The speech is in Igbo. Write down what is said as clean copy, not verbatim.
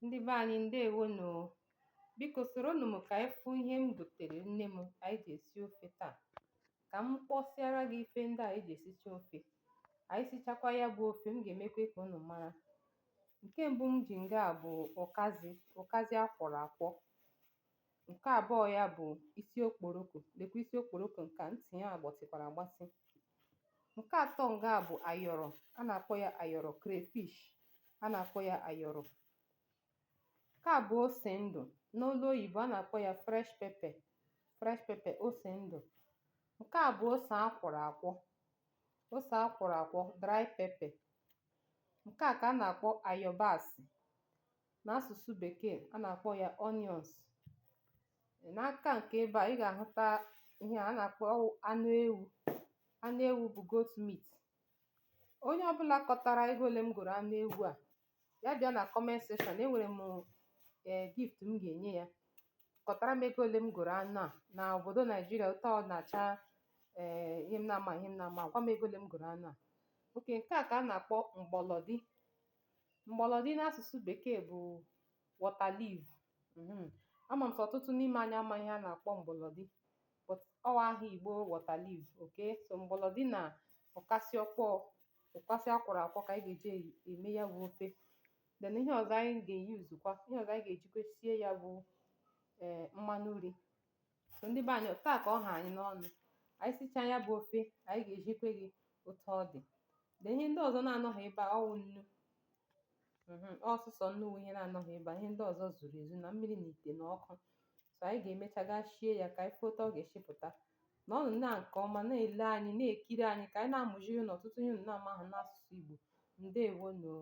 Ndị be anyị, ndeewonụ o. Biko soronụ m ka anyị fụ ihe m gotere nne m anyị ji esi ofe taa. Ka m kpọsịara gị ife ndị a eji esicha ofe. Anyị sichakwa ya bụ ofe, m ga-emekwa ka unu mara. Nke mbụ m ji nga a bụ ụkazị, ụkazị akwọrọ akwọ. Nke abụọ ya bụ isi okporoko. Lekwa isi okporoko nke a, ntị ya gbatịkwara agbatị. Nke atọ nga a bụ ayọrọ, a na-akpọ ya ayọrọ crayfish, a na-akpọ ya ayọrọ. Nke a bụ ose ndụ, n'olu oyibo a na-akpọ ya fresh pepper, fresh pepper, ose ndụ. Nke a bụ ose akwọrọ akwọ, ose akwọrọ akwọ, dry pepper. Nke a ka a na-akpọ ayọbasị, n'asụsụ bekee a na-akpọ ya onions. N'aka nke ebe a, ị ga-ahụta ihe a na-akpọ anụ ewu. Anụ ewu bụ goat meat. Onye ọbụla kọtara ego ole m goro anụ ewu a, ya bịa na comment section, enwere m gift m ga-enye ya. Kọtara m ego ole m goro anụ a na obodo Naijiria, otu ọ na-acha ihe m na-ama, ihe m na-ama, gwa m ego ole m goro anụ a. Okay, nke a ka a na-akpọ mgbọlọdị. Mgbọlọdị n'asụsụ bekee bụ water leaf. Ama m sọ ọtụtụ n'ime anyị ama ihe a na-akpọ mgbọlọdị, but ọ aha Igbo water leaf. Okay, so mgbọlọdị na ụkasị ọkpọọ, ụkasị akwọrọ akwọ ka anyị ga-eji eme ya bụ ofe. Then ihe ọzọ anyị ga-eyuzukwa, ihe ọzọ anyị ga-ejikwa sie ya bụ mmanụ nri. So ndị be anyị, taa ka ọ ha anyị n'ọnụ. Anyị sichaa ya bụ ofe, anyị ga-ejikwe gị otu ọ dị. Then ihe ndị ọzọ na-anọghị ebe a, ọwụ nnu. Ọsụsọ nnu wụ ihe na-anọghị ebe a. Ihe ndị ọzọ zuru ezu na mmiri na ite na ọkụ. So anyị ga-emecha gaa shie ya ka anyị fụ otu ọ ga-esi pụta. Nọọnụ na nke ọma na-ele anyị, na-ekiri anyị ka anyị na-amụziri unu ọtụtụ ihe unu na-amaghị n'asụsụ Igbo. Ndeewonụ.